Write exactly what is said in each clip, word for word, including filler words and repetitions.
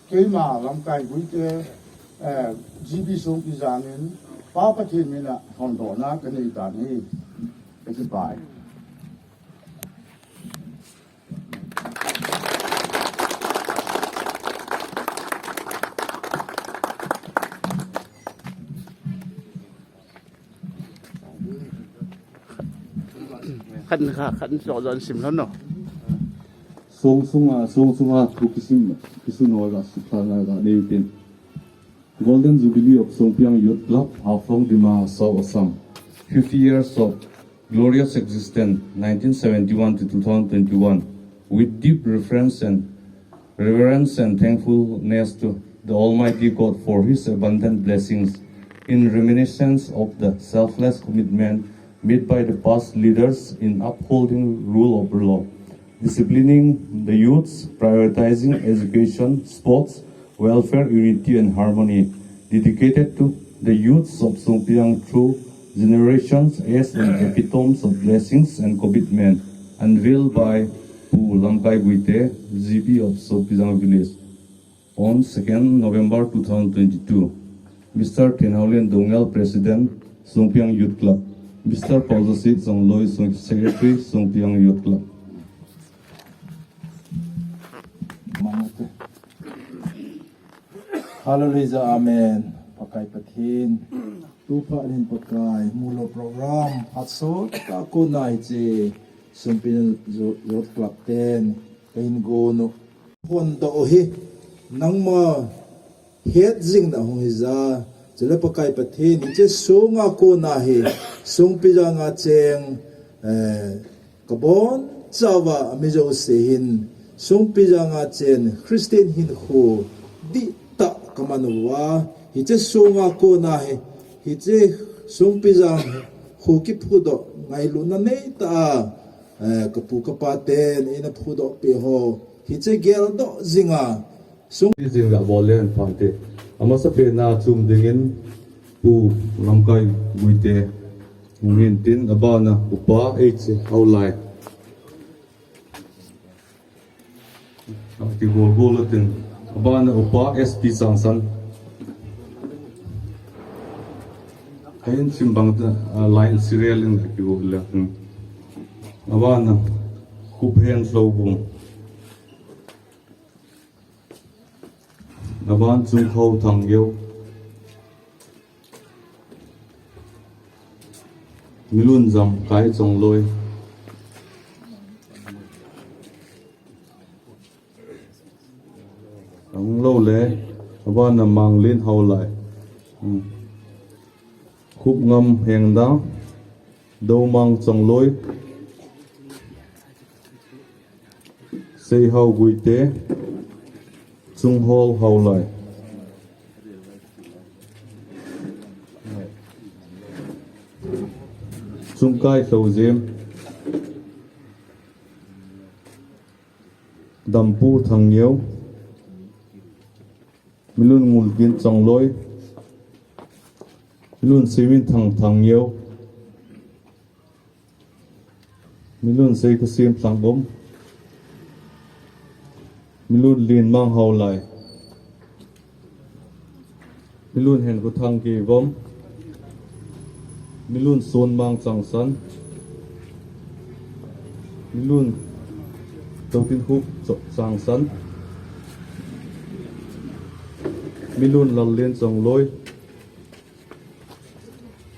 Keima Lamkai Guite, eh, G B Songpijang in, Pa Pathen mina hon dohna kanei tan ahi. Ka kipa e. Khat kha, khat so don sim lhon no. Song sunga, song sunga thu kisim, kisim noi ga, sukha noi ga, nei tin. Golden Jubilee of Songpiang Youth Club, Haflong, Dima Hasao, Assam. Fifty years of glorious existence, nineteen seventy-one to two thousand twenty-one, with deep reverence and reverence and thankfulness to the Almighty God for His abundant blessings, in reminiscence of the selfless commitment made by the past leaders in upholding rule of law, disciplining the youths, prioritizing education, sports, welfare, unity and harmony, dedicated to the youths of Songpiang through generations as an epitome of blessings and commitment, unveiled by Pu Lamkai Guite, G B of Songpijang Village, on second November two thousand twenty-two. Mister Thenhaolian Doungel, President, Songpiang Youth Club. Mister Paojasi Chongloi, Song-, Secretary, Songpiang Youth Club. Hallelujah, amen. Pakai Pathen. Tupha nin Pakai, mulo program, hatso, ta ko nai che, Songpiang Youth Club ten, kahin gonu. Hon doh hi, nangma het jing na hung hija, chule Pakai Pathen, hiche sunga kona hi, Songpijang a cheng, eh, Kabon chauva mi jouse hin, Songpijang a chen Christian hinkho dihtah kaman uva, hiche sunga kona hi, hiche Songpijang kho kiphudoh ngailutna neitah a, eh, kapu kapa ten eina phudoh peh ho, hiche geldoh jinga, Song- Ti jing ga bol le pha te. Amasapen a chum dingin Pu Lamkai Guite hung hin tin, abana Upa H Haolai. Kigol gol tin, abana Upa S P Changsan. Kahin sim bang ta, ah, line serial in kigol le. Hmm. Abana Khuphen Lhouvum. Aban Chungkhao Thangyeo. Milun Jamkai Chongloi. Ang lo le, abana Manglin Haolai. Hmm. Khupngam Hengdang. Domang Chongloi, Seihao Guite, Chunghol Haolai, Chungkai Lhoujim, Dampu Thangyeo, Milun Ngulgin Chongloi, Milun Seiminthang Thangyeo, Milun Seikhasim Lhangum, Milun Linmang Haolai, Milun Henkhothang Keivom, Milun Sonmang Changsan, Milun Toutinkhuk Cho-, Changsan, Milun Lallin Chongloi,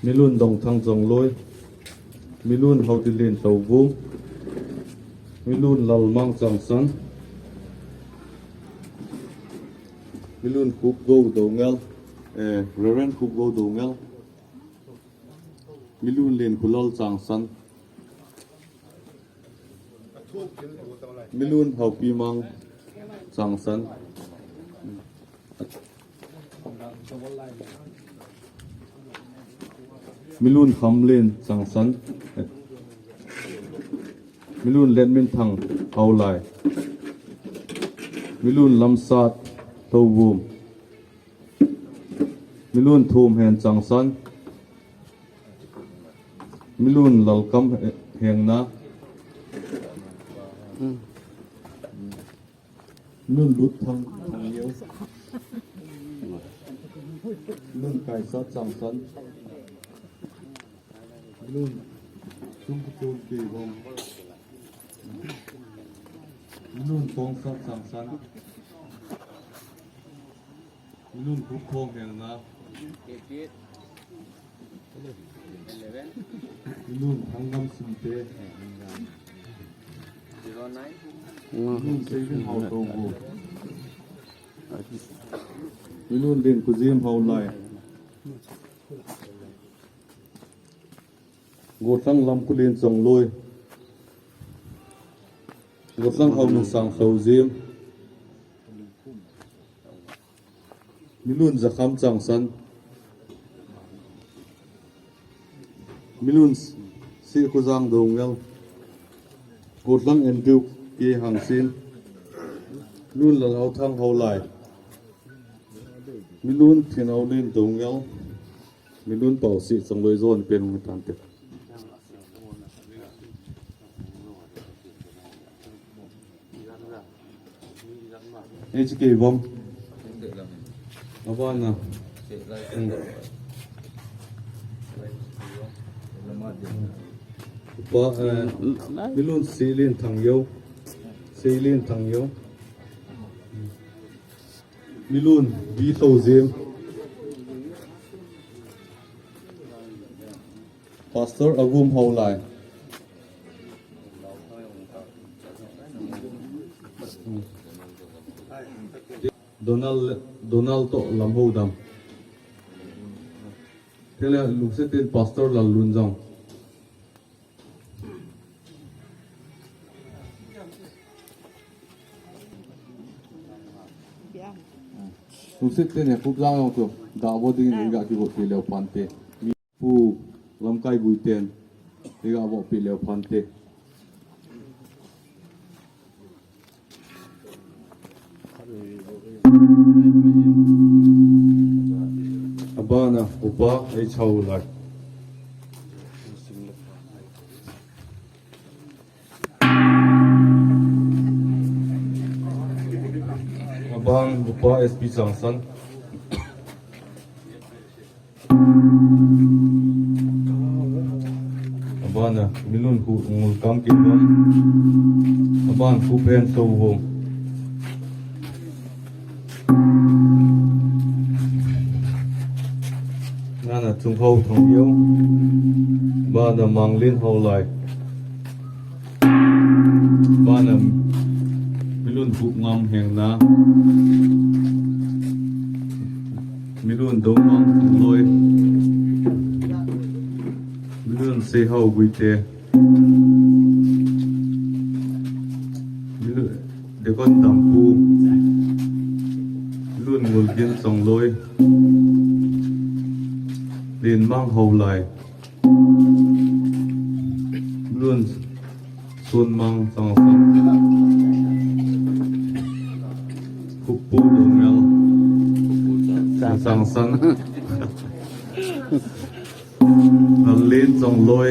Milun Dongthang Chongloi, Milun Haotilin Lhouvum, Milun Lalmang Changsan, Milun Khupgou Doungel, eh, Reverend Khupgou Doungel, Milun Lenkhulal Changsan, Milun Haopimang Changsan, Milun Khamlen Changsan, Milun Letminthang Haolai, Milun Lamsat Lhouvum, Milun Thumhen Changsan, Milun Lalkam Hengna, Milun Lutthang Thangyeo, Milun Kaisat Changsan. Milun Sungkichon Keivom. Milun Tongsat Changsan. Milun Khukhong Hengna. Milun Thangam Sinte. Milun Seivin Haotobu. Milun Lenkhojim Haolai. Gollhang Lamkhulen Chongloi. Gollhang Haonunsang Lhoujim. Milun Jakham Changsan. Milun Sehkhojang Doungel. Gollhang Andrew K Hangsin. Milun Lalhaothang Haolai. Milun Thinhaolen Doungel. Milun Paoseh Chongloi, jon pen hung tante. H K Vom. Abana. Upa, eh, Milun Seilin Thangyou. Seilin Thangyou. Milun V Lhoujim. Pastor Avum Haolai. Donald, Donald toh Lamhoudam. Chule lungset in Pastor Lallunjang. Lungset in Yakub Jang jong chu, da vo ding in ga kivot pi leu phante. Mi pu lamkai guiten, ga vo pi leu phante. Abana, Upa H Haolai. Aban, Upa S P Changsan. Abana, Milun Khu Ngulkam Kingdom. Aban, Khupen Souvung. Nana Chunghao Thongyeo. Bana Manglin Haolai. Bana Milun Bukngam Hengna. Milun Domang Loi. Milun Seihao Guite. Milun Dekon Dampu. Milun Ngulgin Songloi. Linmang Haolai. Milun Sunmang Changsan. Khupu Dongel Changsan. Nalin Chongloi.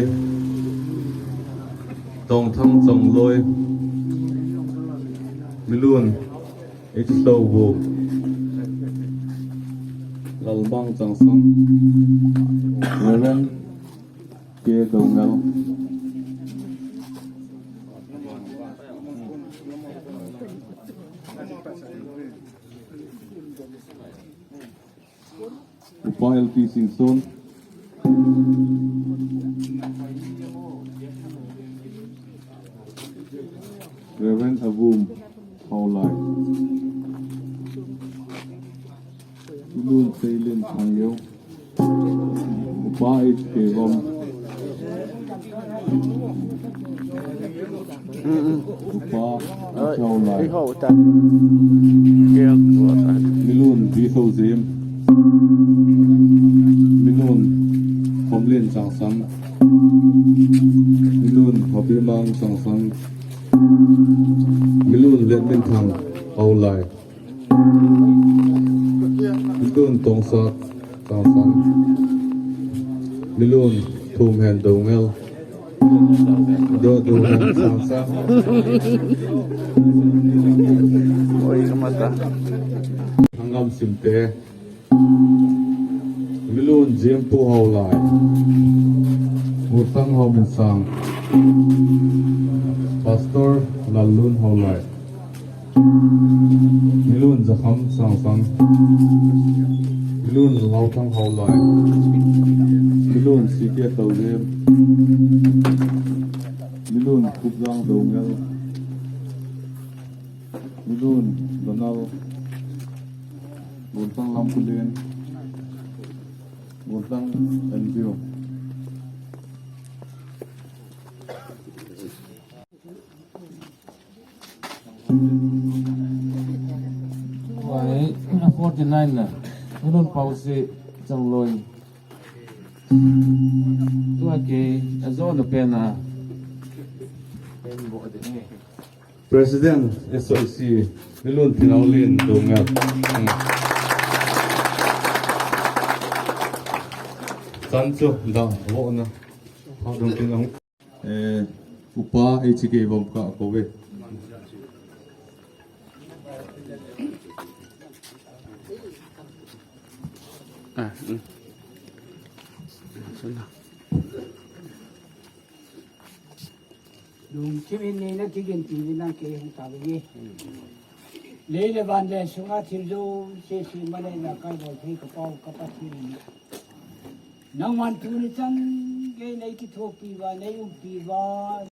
Tongthang Chongloi. Milun H Louvo. Lalmang Changsan. Reverend K Dongel. Upa L P Singson. Reverend Avum Haolai. Milun Seilin Thangyo. Upa H K Vom. Upa Oi, Chaulai. Ei ho ta. Kek tua ta. Milun Bisozim. Milun Khomlin Changsan. Milun Hopimang Changsan. Milun Letminthang Haulai. Milun Tongsak Changsan. Milun Thumhen Dongel. Do do dan sang sang. Oi, kamata. Thangam Simte. Milun Jempu Haolai. Murtang Hauminsang. Pastor Lallun Haolai. Milun Jakham Sangsang. Milun Lauthang Haolai. Milun C K Taujem. Milun Kupjang Dongel. Milun Donald. Guntang Lamkulen. Guntang Andrew. Wai, forty nine na. Nunun Pausi Changloi. Tua ke, azo na pena. President S O C, Milun Tinaulin Dongel. Chanchu, da, vo na. Hau dong tin ang. Eh, Upa H K Vomkha kove. Ah, mm. Sana. Lungthim in neina kiginpi in nang kei hung tao ve. Lei le van le sunga thil jouse, sima le na kai bol thei ka Pau ka Pathen. Nangman tuni chan gei nei kithopi uva, nei umpi uva,